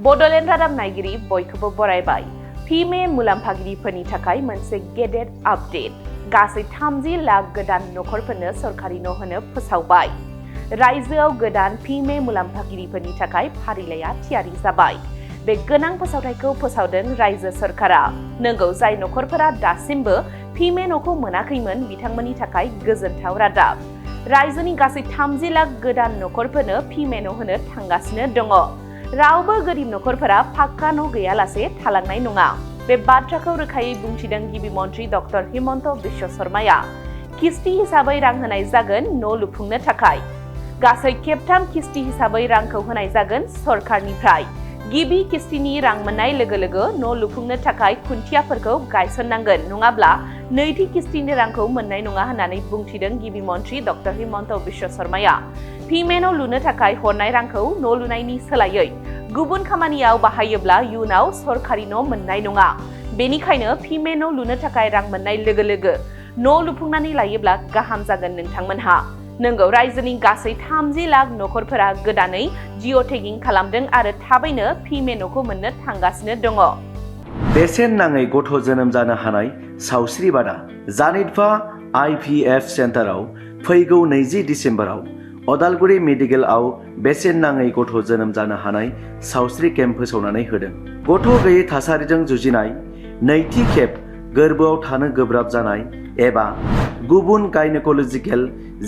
बड'लेण्ड रादाब नायगिरि बयखौबो बरायबाय। Pmay मुलाम्फागिरिफोरनि थाखाय मोनसे गेदेर आपडेट। गासै 30 लाख गोदान नखरफोरनो सरकारि न' होनो फोसावबाय। रायजोआव गोदान Pmay मुलाम्फागिरिफोरनि थाखाय फारिलाइया थियारि जाबाय। बे गोनां फोसावथायखौ फोसावदों रायजो सरकारा। नंगौ, जाय नखरफोरा दासिमबो Pmay न'खौ मोनाखैमोन बिथांमोननि थाखाय गोजोनथाव रादाब। रायजोनि गासै 30 लाख गोदान नखरफोरनो Pmay न' होनो थांगासिनो दङ। रावबो गोरिब नखरफोरा पाक्का न' गैयालासे थालांनाय नङा। बे बाथ्राखौ रोखायै बुंथिदों गिबि मन्थ्रि डक्टर हिमन्त बिश्व शर्माया। किस्ति हिसाबै रां होनाय जागोन न' लुफुंनो थाखाय। गासै खेबथाम किस्ति हिसाबै रांखौ होनाय जागोन सरकारनिफ्राय। गिबि किस्तिनि रां मोननाय लोगो लोगो न' लुफुंनो थाखाय खुन्थियाफोरखौ गायसननांगोन, नङाब्ला नैथि किस्तिनि रांखौ मोननाय नङा होननानै बुंथिदों गिबि मन्थ्रि डक्टर हिमन्त बिश्व शर्माया। Pmay न' लुनो थाखाय हरनाय रांखौ न' लुनायनि सोलायै गुबुन खामानियाव बाहायोब्ला इयुनाव सरकारि न' मोननाय नङा। बेनिखायनो Pmay न' लुनो थाखाय रां मोननाय लोगो लोगो न' लुफुंनानै लायोब्ला गाहाम जागोन नोंथांमोनहा। नंगौ, रायजोनि गासै 30 लाख नखरफोरा गोदानै जिअ' टेगिं खालामदों आरो थाबैनो Pmay न'खौ मोननो थांगासिनो दङ। बेसेन नाङै गथ' जोनोम जानो हानाय सावस्रि बादा जानिटभा IVF सेन्टाराव फैगौ 20 दिसेम्बराव अदालगुरि मेडिकेलआव बेसेन नाङै गथ' जोनोम जानो हानाय सावस्रि केम्प फोसावनानै होदों। गथ' गैयै थासारिजों जुजिनाय, नैथि खेब गोर्बोआव थानो गोब्राब जानाय एबा गुबुन गायनेक'लजिकेल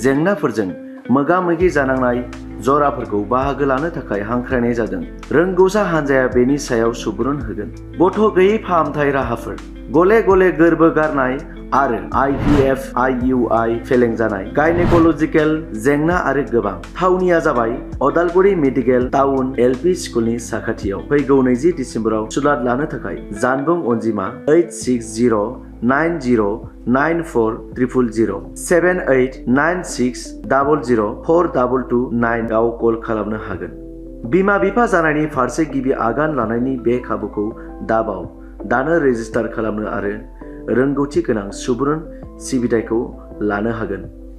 जेंनाफोरजों मोगा-मोगि जानांनाय जराफोरखौ बाहागो लानो थाखाय हांख्रायनाय जादों। रोंगौसा हान्जाया बेनि सायाव सुबुरुन होगोन। गथ' गैयै फाहामथाय राहाफोर, गले-गले गोर्बो गारनाय आरो IVF IUI फेलें जानाय, गायनेक'लजिकेल जेंना आरो गोबां। थावनिया जाबाय अदालगुरि मेडिकेल टाउन LP स्कुलनि साखाथियाव। फैगौ 20 दिसेम्बराव सुलाद लानो थाखाय जानबुं अनजिमा 8609094000 7896004229 आव कल खालामनो हागोन। बिमा-बिफा जानायनि फारसे गिबि आगान लानायनि बे खाबुखौ दाबाव। दानो रेजिस्टार खालामनो आरो रोंगौथि गोनां सुबुरुन सिबिथायखौ लानो हागोन।